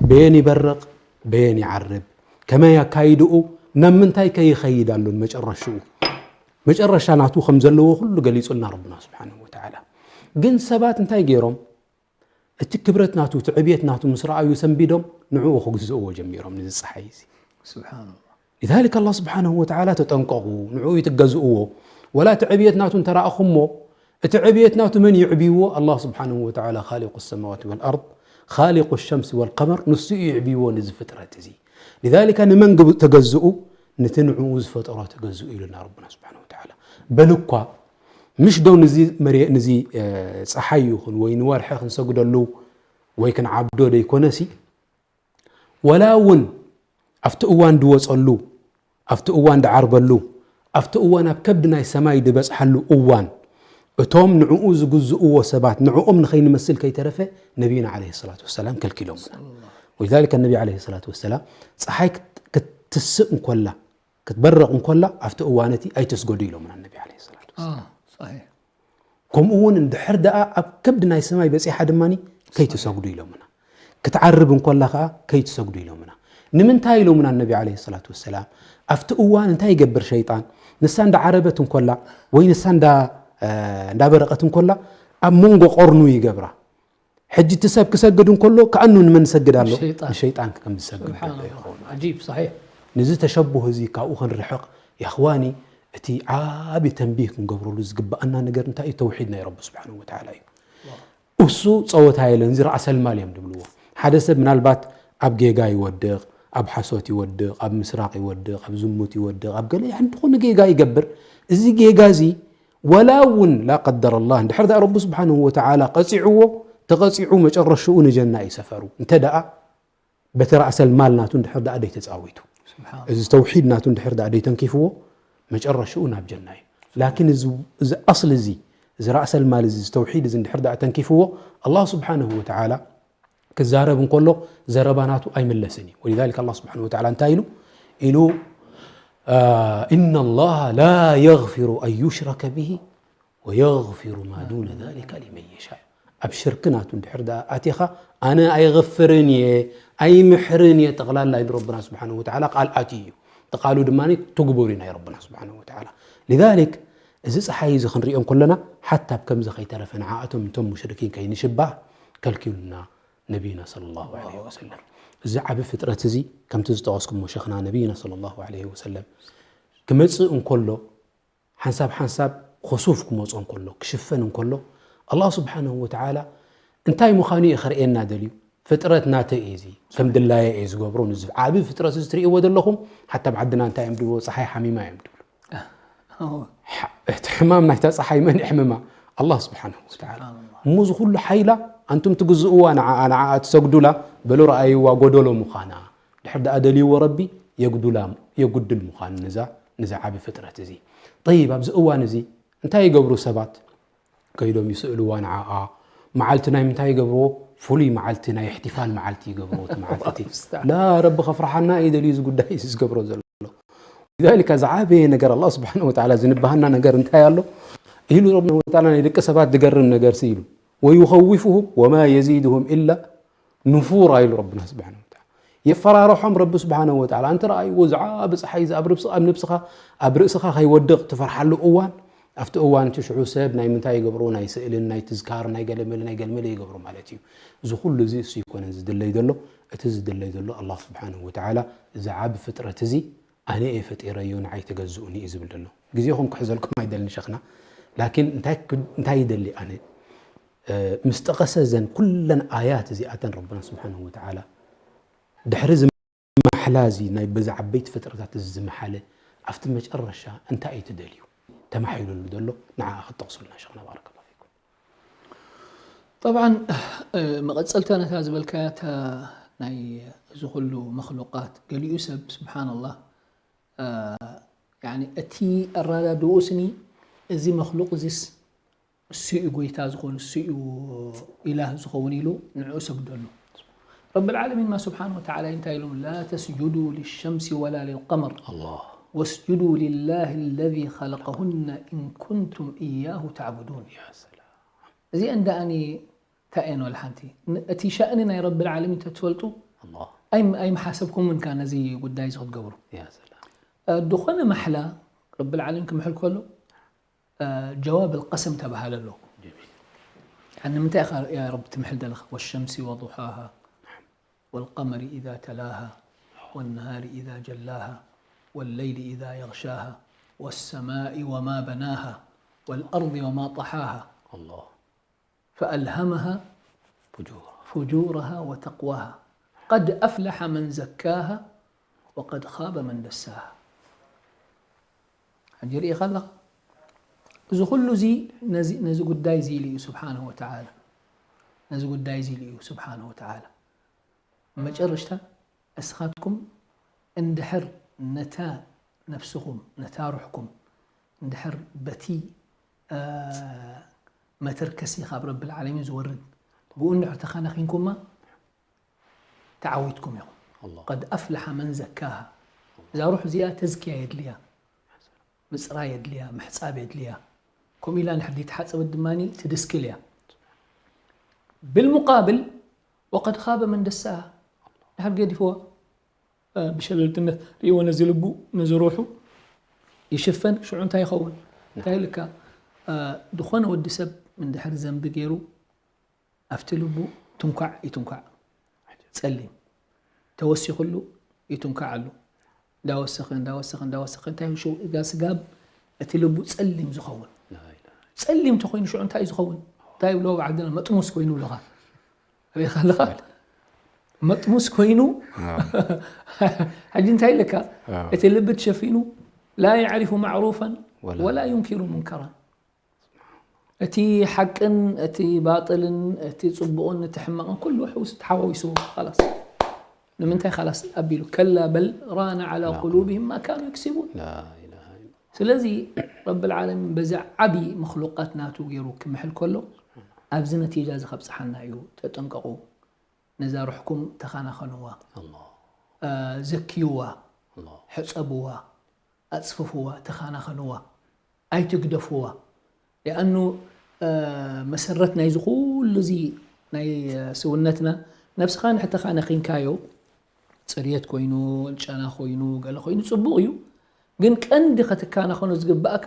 በየን ይበርቕ በየን ይዓርብ ከመይ ኣካይድኡ ናብ ምንታይ ከይኸይድ ኣሎን መጨረሽኡ መጨረሻ ናቱ ከም ዘለዎ ኩሉ ገሊፁልና ረብና ስብሓን ወተዓላ ግን ሰባት እንታይ ገይሮም እቲ ክብረት ናቱ እቲ ዕብየት ናቱ ምስ ረኣዩ ሰንቢዶም ንዕኡ ክግዝእዎ ጀሚሮም ነዚ ፀሓይ እዚ ስብሓንላህ لذلك الله سبحانه وتعالى ተጠንቀቑ ንዕኡ ይትገዝእዎ ወላ እቲ ዕብየት ናቱ እንተረኣኹሞ፣ እቲ ዕብየት ናቱ መን ይዕብይዎ? ኣላህ ስብሓንሁ ወተዓላ፣ ኻሊቁ ሰማዋት ወልኣርድ፣ ኻሊቁ ሸምሲ ወልቀመር፣ ንሱ እዩ ይዕብይዎ ነዚ ፍጥረት እዚ። ሊዛሊካ ንመን ግብ-፣ ተገዝኡ? ነቲ ንዕኡ ዝፈጠሮ ተገዝኡ ኢሉና ረብና ስብሓንሁ ወተዓላ። በል እኳ፣ ምሽ ዶ ንዚ መሬ-፣ ንዚ፣ እ፣ ፀሓይ ይኹን ወይ ንወርሒ ክንሰግደሉ ወይ ክንዓብዶ ደይኮነሲ፣ ወላ እውን ኣብቲ እዋን ድወፀሉ፣ ኣብቲ እዋን ድዓርበሉ፣ ኣብቲ እዋን ኣብ ከብዲ ናይ ሰማይ ድበፅሓሉ እዋን፣ እቶም ንዕኡ ዝግዝእዎ ሰባት ንዕኦም ንኸይንመስል ከይተረፈ ነቢይና ዓለይሂ ሰላቱ ወሰላም ከልኪሎምና። ወሊዛሊከ ነቢ ዓለይሂ ሰላቱ ወሰላም ፀሓይ ክት-፣ ክትስእ እንኮላ፣ ክትበርቕ እንኮላ ኣብቲ እዋን እቲ ኣይትስገዱ ኢሎምና ነቢ ዓለይሂ ሰላቱ ወሰላም። صحيح ከምኡ እውን እንድሕር ደኣ ኣብ ከብዲ ናይ ሰማይ በፂሓ ድማ ከይትሰግዱ ኢሎምና። ክትዓርብ እንኮላ ከዓ ከይትሰግዱ ኢሎምና። ንምንታይ ኢሎምና ነቢ ዓለይሂ ሰላቱ ወሰላም? ኣብቲ እዋን እንታይ ይገብር ሸይጣን? ንሳ እንዳዓረበት እንኮላ ወይ ንሳ እንዳ-፣ እ፣ እንዳበረቐት እንኮላ ኣብ መንጎ ቆርኑ ይገብራ። ሕጂ እቲ ሰብ ክሰግድ እንከሎ ከኣኑ ንመን ይሰግድ ኣሎ? ንሸይጣን። ንሸይጣን ከም ዝሰግድ سبحان ገለ الله ይኸውን። عجيب صحيح ነዚ ተሸቡህ እዚ ካብኡ ክንርሕቕ የኽዋኒ፣ እቲ ዓቢ ተንቢህ ክንገብረሉ ዝግብኣና ነገር እንታይ እዩ? ተውሒድ ናይ ረቢ ስብሓንሁ ወተዓላ እዩ። እሱ ጸወታ የለን፣ እዚ ረኣሰልማል እዮም ድብልዎ። ሓደ ሰብ ምናልባት ኣብ ጌጋ ይወድቕ፣ ኣብ ሓሶት ይወድቕ፣ ኣብ ምስራቕ ይወድቕ፣ ኣብ ዝሙት ይወድቕ፣ ኣብ ገለ ያዕኒ ዝኾነ ጌጋ ይገብር። እዚ ጌጋ እዚ ወላ እውን ላ ቀደር ኣላህ እንድሕር ደኣ ረቢ ስብሓንሁ ወተዓላ ቀጺዕዎ፣ ተቐጺዑ መጨረሽኡ ንጀና እዩ ሰፈሩ። እንተ ደኣ በቲ ረእሰል ማል ናቱ እንድሕር ደኣ ደይተጻዊቱ፣ سبحان እዚ ተውሒድ ናቱ እንድሕር ደኣ ደይተንኪፍዎ፣ መጨረሽኡ ናብ ጀና እዩ። ላኪን እዚ፣ እዚ ኣስል እዚ፣ እዚ ረእሰል ማል እዚ፣ እዚ ተውሒድ እዚ እንድሕር ደኣ ተንኪፍዎ፣ ኣላህ ስብሓነሁ ወተዓላ ክዛረብ እንከሎ ዘረባ ናቱ ኣይምለስን እዩ። ወሊዛሊክ ኣላህ ስብሓነሁ ወተዓላ እንታይ ኢሉ? ኢሉ፣ "ኢነ ላሃ ላ የግፊሩ ኣን ዩሽረከ ብሂ ወየግፊሩ ማ ዱነ ዛሊከ ሊመን የሻእ." ኣብ ሽርክ ናቱ እንድሕር ደኣ ኣቲኻ፣ ኣነ ኣይغፍርን እየ፣ ኣይምሕርን እየ ጠቕላላ ኢሉ ረብና ስብሓነሁ ወተዓላ ቃል ኣትዩ እዩ። እቲ ቃሉ ድማ ትግበሩ እዩ ናይ ረብና ስብሓነሁ ወተዓላ። ሊዛሊክ እዚ ፀሓይ እዚ ክንሪኦ እንከለና ሓታ ኣብ ከምዚ ከይተረፈ ንዓኣቶም እቶም ሙሽሪኪን ከይንሽባህ ከልኪሉና ነቢይና ሰለላሁ ዐለይሂ ወሰለም። እዚ ዓቢ ፍጥረት እዚ ከምቲ ዝጠቐስኩሞ ሸኽና ነቢይና ሰለላሁ ዐለይሂ ወሰለም ክመጽእ እንከሎ ሓንሳብ ሓንሳብ ኹሱፍ ክመጾ እንከሎ፣ ክሽፈን እንከሎ፣ ኣላህ ስብሓነሁ ወተዓላ እንታይ ምዃኑ እዩ ከርእየና ደልዩ። ፍጥረት ናተይ እዩ፣ እዚ ከም ድላየ እየ ዝገብሮ። ንዚ ዓቢ ፍጥረት እዚ ትርእይዎ ዘለኹም፣ ሓታ ኣብ ዓድና እንታይ እዮም ድብልዎ? ፀሓይ ሓሚማ እዮም ድብሉ። أوه. ሓ-፣ እቲ ሕማም ናይታ ፀሓይ መን የሕምማ? ኣላህ ስብሓነሁ ወተዓላ። سبحان الله እሞ እዚ ኩሉ ሓይላ ኣንቱም ትግዝእዋ ንዓኣ፣ ንዓኣ ትሰግዱላ፣ በሉ ረኣይዋ ጎደሎ ምዃና። ድሕር ደኣ ደልይዎ ረቢ የጉድላ፣ የጉድል ምዃኑ ንዛ፣ ንዛ ዓቢ ፍጥረት እዚ። ጠይብ፣ ኣብዚ እዋን እዚ እንታይ ይገብሩ ሰባት? ከይዶም ይስእልዋ ንዓኣ። መዓልቲ ናይ ምንታይ ይገብርዎ? ፍሉይ መዓልቲ፣ ናይ እሕትፋል መዓልቲ ይገብርዎ እቲ መዓልቲ እቲ። ሙስተዓን። ላ፣ ረቢ ከፍርሓና እዩ ደልዩ እዚ ጉዳይ እዚ ዝገብሮ ዘሎ። ሊዛሊካ ዝዓበየ ነገር ኣላህ ስብሓነሁ ወተዓላ ዝንባሃና ነገር እንታይ ኣሎ? ኢሉ ረቢ ወተዓላ ናይ ደቂ ሰባት ዝገርም ነገር ሲ ኢሉ፣ "ወዩኸዊፉሁም ወማ የዚድሁም ኢላ ኑፉራ" ኢሉ ረብና ስብሓነሁ ወተዓላ። የፈራርሖም ረቢ ስብሓነሁ ወተዓላ። ኣንቲ ረኣይዎ፣ ዝዓቢ ፀሓይ እዚ ኣብ ርእስ-፣ ኣብ ነብስኻ፣ ኣብ ርእስኻ ከይወድቕ ትፈርሓሉ እዋን፣ ኣብቲ እዋን እቲ ሽዑ ሰብ ናይ ምንታይ ይገብሩ? ናይ ስእልን ናይ ትዝካር ናይ ገለመለ ናይ ገለመለ ይገብሩ ማለት እዩ። እዚ ኩሉ እዚ እሱ ይኮነን ዝድለይ ዘሎ። እቲ ዝድለይ ዘሎ ኣላህ ስብሓነሁ ወተዓላ እዚ ዓቢ ፍጥረት እዚ ኣነ እየ ፈጢረዮ፣ ንዓይ ተገዝኡኒ እዩ ዝብል ዘሎ። ግዜኹም ክሕዘልኩም ኣይደልን ሸኽና። ላኪን እንታይ ክ-፣ እንታይ ይደሊ ኣነ? እ፣ ምስ ጠቐሰ እዘን ኩለን ኣያት እዚኣተን ረብና ስብሓነሁ ወተዓላ ድሕሪ እዚ ማሕላ እዚ ናይ በዚ ዓበይቲ ፍጥረታት እዚ ዝመሓለ ኣብቲ መጨረሻ እንታይ እዩ ትደልዩ? ተማሒሉሉ ዘሎ ንዓኣ ክትጠቕሱልና ሸኽና ባረከላሁ ፊኩም። طبعا እ፣ መቐጸልታ ነታ ዝበልካያ እታ ናይ እዚ ኩሉ መክሉቃት ገሊኡ ሰብ ስብሓንላህ እ፣ ያኒ እቲ ኣረዳድኡ ስኒ እዚ መክሉቅ እዚስ እሱ እዩ ጎይታ ዝኸውን እሱ እዩ ኢላህ ዝኸውን ኢሉ ንዕኡ ሰግደሉ። ረቢ ልዓለሚን ማ ስብሓን ወተዓላ እንታይ ኢሎም? ላ ተስጁዱ ልሸምሲ ወላ ልልቀመር ኣላህ ወስጁዱ ልላህ ለዚ ኸለቀሁነ ኢን ኩንቱም እያሁ ተዕቡዱን። ያ ሰላም እዚአን ደኣኒ እንታይ እየን ወላ ሓንቲ? ን-፣ እቲ ሻእኒ ናይ ረቢ ልዓለሚን ተትፈልጡ ኣላህ ኣይም-፣ ኣይምሓሰብኩምን ከ ነዚ ጉዳይ እዚ ክትገብሩ። ያ ሰላም እ፣ ዝኾነ ማሕላ ረቢ ልዓለሚን ክምሕል ከሎ እ፣ ጀዋብ ልቀሰም ተባሃለ ኣሎ። ጀሚል يعني ንምንታይ ኢኻ ያ ረቢ ትምሕል ዘለኻ? والشمس وضحاها والقمر إذا تلاها والنهار إذا جلاها والليل إذا يغشاها والسماء وما بناها والأرض وما طحاها الله فألهمها فجورها فجورها وتقواها قد أفلح من زكاها وقد خاب من دساها ሕጂ ርኢኻ ኣለኻ እዚ ኩሉ እዚ ነዚ ጉዳይ እዚ ኢሉ እዩ ስብሓንሁ ወተዓላ ነዚ ጉዳይ እዚ ኢሉ እዩ ስብሓንሁ ወተዓላ መጨረሽታ እስኻትኩም እንድሕር ነታ ነፍስኹም ነታ ሩሕኩም እንድሕር በቲ መተርከሲ ካብ ረብል ዓለሚን ዝወርድ ብኡ እንድሕር ተኻናኺንኩማ ተዓዊትኩም ኢኹም الله قد أفلح من زكاها እዛ ሩሕ እዚኣ ተዝኪያ የድልያ ምፅራይ የድልያ ምሕፃብ የድልያ ከምኡ ኢላ እንድሕር ዘይተሓፀበት ድማ ትድስክል እያ بالمقابل وقد خاب من دساها ድሕር ገዲፍዋ ብሸለልትነት ርእይዎ ነዚ ልቡ ነዚ ሩሑ ይሽፈን ሽዑ እንታይ ይኸውን እንታይ ኢልካ ዝኾነ ወዲ ሰብ እንድሕር ዘንቢ ገይሩ ኣብቲ ልቡ ትንኳዕ ይትንኳዕ ጸሊም ተወሲኽሉ ይትንኳዕ ኣሉ እንዳወሰኸ እንዳወሰኸ እንዳወሰኸ እንታይ ሽው እጋ ስጋብ እቲ ልቡ ጸሊም ዝኸውን ጸሊም ተኮይኑ ሽዑ እንታይ ዝኸውን እንታይ ብሎ ዓድና መጥሙስ ኮይኑ ብለኻ ሪኢኻ ኣለኻ መጥሙስ ኮይኑ ሕጂ እንታይ ኢለካ እቲ ልቢ ተሸፊኑ لا يعرف معروفا ولا ينكر منكرا እቲ ሓቅን እቲ ባጥልን እቲ ፅቡቕን እቲ ሕማቕን ኩሉ ሕውስ ተሓዋዊስዎ ላስ ንምንታይ ላስ ኣቢሉ كلا بل ران على قلوبهم ما كانوا يكسبون ስለዚ ረብል ዓለሚን በዚ ዓቢ መክሉቃት ናቱ ገይሩ ክምሕል ከሎ ኣብዚ ነቲጃ እዚ ከብፅሓና እዩ ተጠንቀቑ ነዛ ሩሕኩም ተኻናኸንዋ ዘክይዋ ሕፀብዋ ኣፅፍፍዋ ተኻናኸንዋ ኣይትግደፍዋ ሊኣኑ መሰረት ናይዚ ኩሉ እዚ ናይ ስውነትና ነብስኻ ንሕተኻ ነኺንካዮ ፅርየት ኮይኑ ጨና ኮይኑ ገለ ኮይኑ ፅቡቕ እዩ ግን ቀንዲ ከትካናኸኖ ዝግባእካ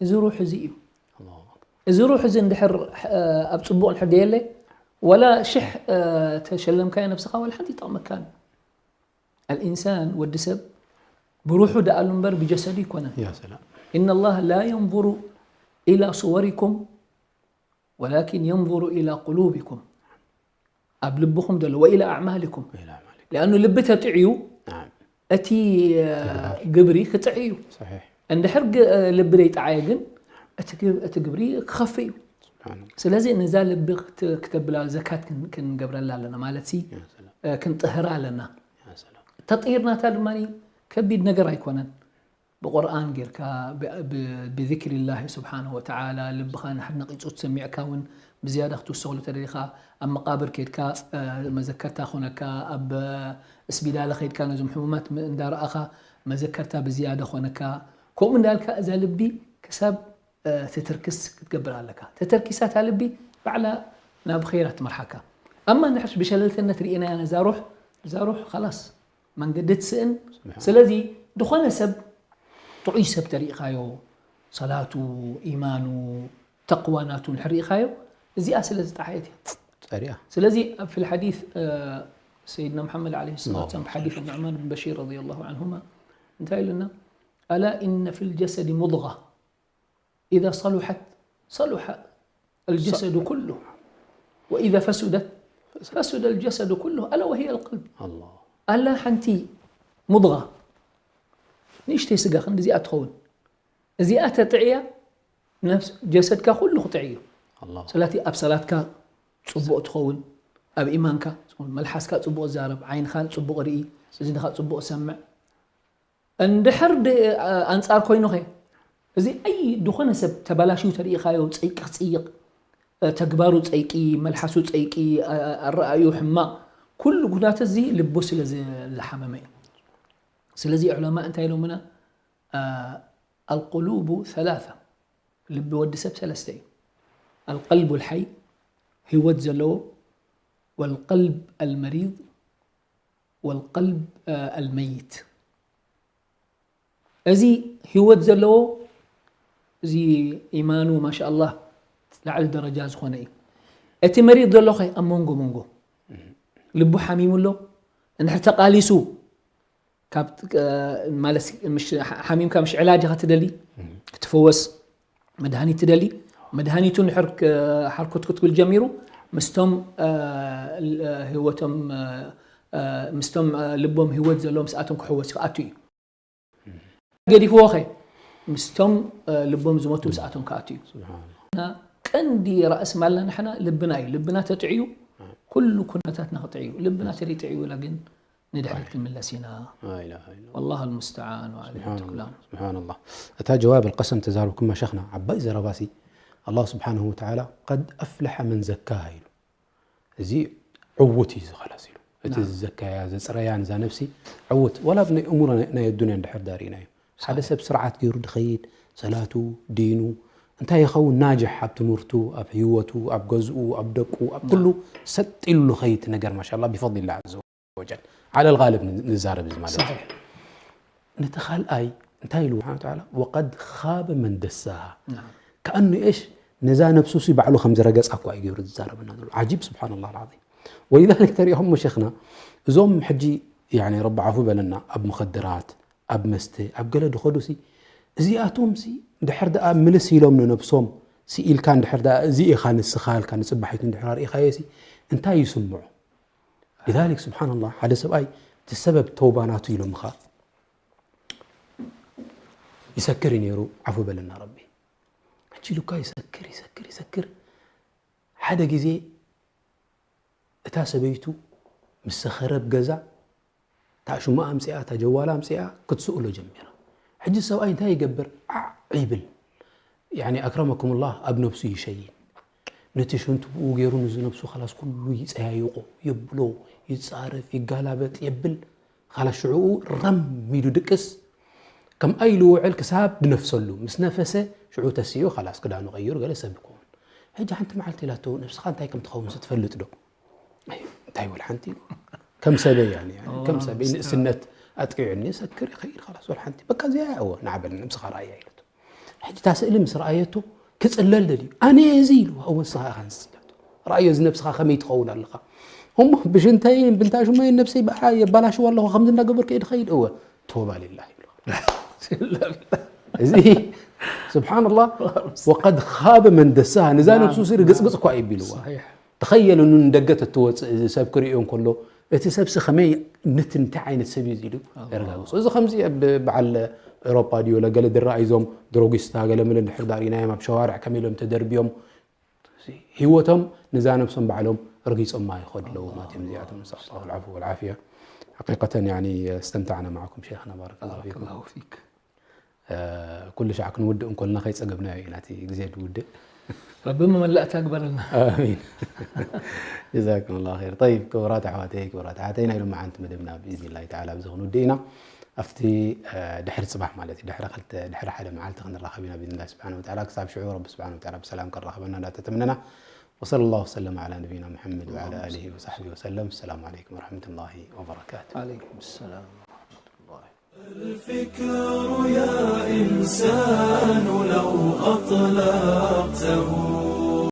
እዚ ሩሕ እዚ እዩ እዚ ሩሕ እዚ እንድሕር ኣብ ፅቡቕ እንድሕር ደየለ ወላ ሽሕ ተሸለምካዮ ነብስኻ ወላ ሓንቲ ይጠቕመካን ኣልኢንሳን ወዲ ሰብ ብሩሑ ደኣሉ እምበር ብጀሰዱ ይኮነን يا سلام إن الله لا ينظر إلى صوركم ولكن ينظر إلى قلوبكم ኣብ ልብኹም ዘሎ وإلى أعمالكم إلى أعمالكم لأنه ልቢ ተጥዕዩ نعم እቲ ግብሪ ክጥዕ እዩ صحيح እንድሕር ልቢ ዘይጠዓየ ግን እቲ ግብሪ ክኸፍእ እዩ سبحان الله ስለዚ ነዛ ልቢ ክተብላ ዘካት ክንገብረላ ኣለና ማለት ሲ يا سلام ክንጥህራ ኣለና يا سلام ተጥሂር ናታ ድማ ከቢድ ነገር ኣይኮነን ብቁርኣን ጌርካ ብذكر الله سبحانه وتعالى ልብኻ ንድሕር ነቒፁ ትሰሚዕካ እውን ብዝያዳ ክትውሰኽሉ ተደሊኻ ኣብ መቃብር ኬድካ መዘከርታ ኮነካ ኣብ እስቢዳለ ኸይድካ ነዞም ሕሙማት እንዳረኣኻ መዘከርታ ብዝያዳ ኮነካ ከምኡ እንዳልካ እዛ ልቢ ክሳብ ትትርክስ ክትገብር ኣለካ ተተርኪሳ እታ ልቢ ባዕላ ናብ ኸይራ ትመርሓካ ኣማ ንሕርሽ ብሸለልተነት ርኢናያ ነዛ ሩሕ እዛ ሩሕ ላስ መንገዲ ትስእን ስለዚ ዝኾነ ሰብ ጥዑይ ሰብ ተሪእኻዮ ሰላቱ ኢማኑ ተቅዋ ናቱ ንሕር ርኢኻዮ እዚኣ ስለ ዝጠዓየት እያ ጸሪያ ስለዚ ኣብ في الحديث سيدنا محمد عليه الصلاة والسلام حديث النعمان بن بشير رضي الله عنهما እንታይ ኢሉና ألا إن في الجسد مضغة إذا صلحت صلح الجسد كله وإذا فسدت فسد الجسد كله ألا وهي القلب الله ኣላ ሓንቲ ሙድغة ንእሽተይ ስጋ ክንዲዚኣ ትኸውን እዚኣ ተጥዕያ ነፍስ ጀሰድካ ኩሉ ክጥዕ እዩ الله ስለቲ ኣብ ሰላትካ ፅቡቕ ትኸውን ኣብ ኢማንካ መልሓስካ ፅቡቕ ዛረብ ዓይንኻ ፅቡቕ ርኢ እዝንኻ ፅቡቕ ሰምዕ እንድሕር ኣንፃር ኮይኑኸ እዚ ኣይ ዝኾነ ሰብ ተበላሽዩ ተሪኢኻዮ ፀይቂ ክፅይቕ ተግባሩ ፀይቂ መልሓሱ ፀይቂ ኣረኣዩ ሕማቕ ኩሉ ጉዳት እዚ ልቡ ስለ ዝሓመመ እዩ ስለዚ ዑለማ እንታይ ኢሎምና القلوب ثلاثة ልቢ ወዲ ሰብ ሰለስተ እዩ القلب الحي ህይወት ዘለዎ والقلب المريض والقلب الميت እዚ ህይወት ዘለዎ እዚ ኢማኑ ማሻ ኣላህ ላዕሊ ደረጃ ዝኾነ እዩ እቲ መሪድ ዘሎ ኸ ኣብ መንጎ መንጎ ልቡ ሓሚሙ ኣሎ እንድሕር ተቃሊሱ ካብ ማለት ሓሚምካ ምሽ ዕላጅ ኢኻ ትደሊ ክትፈወስ መድሃኒት ትደሊ መድሃኒቱ ንድሕር ሓርኩት ክትብል ጀሚሩ ምስቶም ህይወቶም ምስቶም ልቦም ህይወት ዘለዎም ምስኣቶም ክሕወስ ክኣቱ እዩ። ገዲፍዎ ኸ ምስቶም ልቦም ዝሞቱ ምስኣቶም ክኣቱ እዩ። ቀንዲ ራእስ ማልና ንሕና ልብና እዩ። ልብና ተጥዕዩ ኩሉ ኩነታትና ክጥዕዩ። ልብና ተደይጥዕዩ ግን ንድሕሪት ክንምለስ ኢና። والله المستعان وعليه التكلان. ስብሓንላህ። እታ ጀዋብ ኣልቀሰም ተዛርብኩማ ሸኽና ዓባይ ዘረባሲ ኣላህ ስብሓንሁ ወተዓላ ቀድ ኣፍለሐ መን ዘካሃ ኢሉ። እዚ ዕውት እዩ ዝኸላስ ኢሉ። እቲ ዝዘካያ ዘፅረያ ንዛ ነፍሲ ዕውት ዋላ ብናይ እሙሮ ናይ ኣዱንያ እንድሕር ዳሪእና እዩ። ሓደ ሰብ ስርዓት ገይሩ ድኸይድ ሰላቱ ዲኑ እንታይ ይኸውን ናጅሕ ኣብ ትምህርቱ ኣብ ህይወቱ ኣብ ገዝኡ ኣብ ደቁ ኣብ ኩሉ ሰጥ ኢሉ ልኸይድ ነገር ማሻላ ቢፈضል ላ ዘ ወጀል ዓለል ጋልብ ንዛረብ እዚ ማለት እዩ። ነቲ ካልኣይ እንታይ ኢሉ ስብሓን ተዓላ ወቀድ ኻበ መን ደሳሃ ከኣኑ ኤሽ ነዛ ነብሱ ሲ ባዕሉ ከም ዝረገጻ እኳ እዩ ገይሩ ዝዛረበና ዘሎ ዓጂብ ስብሓንላህ ልዓዚም። ወሊዛሊክ ተሪኢኹም ሞ ሸይኽና እዞም ሕጂ ያኒ ረቢ ዓፉ በለና ኣብ ሙኸድራት ኣብ መስተ ኣብ ገለ ድኸዱ ሲ እዚኣቶም ሲ ድሕር ደኣ ምልስ ኢሎም ንነብሶም ስኢልካ እንድሕር ደኣ እዚ ኢኻ ንስኻ ኢልካ ንጽባሒቱ እንድሕር ኣርኢኻዮ ሲ እንታይ ይስምዖ? ሊዛሊክ ስብሓንላህ ሓደ ሰብኣይ እቲ ሰበብ ተውባ ናቱ ኢሎምኻ ይሰክር እዩ ነይሩ ዓፉ በለና ረቢ ሕጂ ኢሉካ ይሰክር ይሰክር ይሰክር ሓደ ግዜ እታ ሰበይቱ ምስ ሰኸረ ኣብ ገዛ እታ ሽሙኣ ኣምፅኣ እታ ጀዋላ ኣምፅኣ ክትስእሎ ጀሚራ ሕጂ ሰብኣይ እንታይ ይገብር ዓዕ ይብል ያኒ ኣክረመኩም ላህ ኣብ ነብሱ ይሸይን ነቲ ሽንቱ ብኡ ገይሩ ንዚ ነብሱ ካላስ ኩሉ ይፀያይቆ የብሎ ይፃረፍ ይጋላበጥ የብል ካላስ ሽዕኡ ረም ኢሉ ድቅስ ከምኣ ኢሉ ውዕል ክሳብ ድነፍሰሉ ምስ ነፈሰ ሽዑ ተሲኡ ካላስ ክዳኑ ቀይሩ ገለ ሰብ ይከውን ሕጂ ሓንቲ መዓልቲ ኢላቶ ነብስኻ እንታይ ከም ትኸውን ትፈልጥ ዶ እንታይ ወላ ሓንቲ ኢሉ ከም ሰበይ ያኒ ከም ሰበይ ንእስነት ኣጥቂዑኒ ሰክር ይኸይድ ካላስ ወላ ሓንቲ በቃ እዚኣ እያ እወ ንዓበል ነብስኻ ረኣያ ኢለቶ ሕጂ እታ ስእሊ ምስ ረኣየቶ ክጽለል ደልዩ ኣነ እዚ ኢልዋ እወ ንስኻ ኢኻ ንስ ኢላቶ ረኣዮ እዚ ነብስኻ ከመይ ትኸውን ኣለኻ እሞ ብሽንተይን ብልታ ሽመይን ነብሰይ ብኣ የባላሽዋ ኣለኹ ከምዚ እንዳገበርኩ እየ ድኸይድ እወ ተወባ ሊላህ ይብልኻ እዚ ስብሓንላህ ወቀድ ኻበ መን ደሳሃ ንዛ ነብሱ ሲ ርግፅግፅ እኳ ይቢልዋ ተኸየሉ ንደገ ተትወፅእ እዚ ሰብ ክርእዮ እንከሎ እቲ ሰብሲ ከመይ ነት እንታይ ዓይነት ሰብ እዩ ኢሉ የረጋግፁ እዚ ከምዚ በዓል ኤሮፓ ድዩ ለገለ ድረኣይ ዞም ድሮጊስታ ገለ ምለ እንድሕር ዳሪናዮም ኣብ ሸዋርዕ ከመይ ኢሎም ተደርብዮም ህይወቶም ንዛ ነብሶም ባዕሎም ረጊፆማ ይኸዱ ኣለዉ ማለት እዮም እዚኣቶም نسأل الله العفو والعافية حقيقة يعني استمتعنا معكم شيخنا بارك الله فيكم الله فيك ኩሉ ሻዕ ክንውድእ እንኮልና ከይፀገብናዮ ኢና እቲ ግዜ ድውድእ ረቢ መመላእታ ግበረልና ኣሚን ጀዛኩም ላ ር طيب ክቡራት ኣሕዋተይ ክቡራት ኣሓተይ ናይ ሎማዓንቲ መደብና ብኢዝኒ ላ ተዓላ ብዚ ክንውድእ ኢና ኣብቲ ድሕሪ ፅባሕ ማለት እዩ ድሕሪ ክልተ ድሕሪ ሓደ መዓልቲ ክንራኸብ ኢና ብኢዝኒ ላ ስብሓን ወተዓላ ክሳብ ሽዑ ረቢ ስብሓን ወተዓላ ብሰላም ከራኸበና እንዳተተምነና وصلى الله وسلم على نبينا محمد وعلى آله وصحبه وسلم السلام عليكم ورحمة الله وبركاته عليكم السلام ورحمة الله الفكر يا إنسان لو أطلقته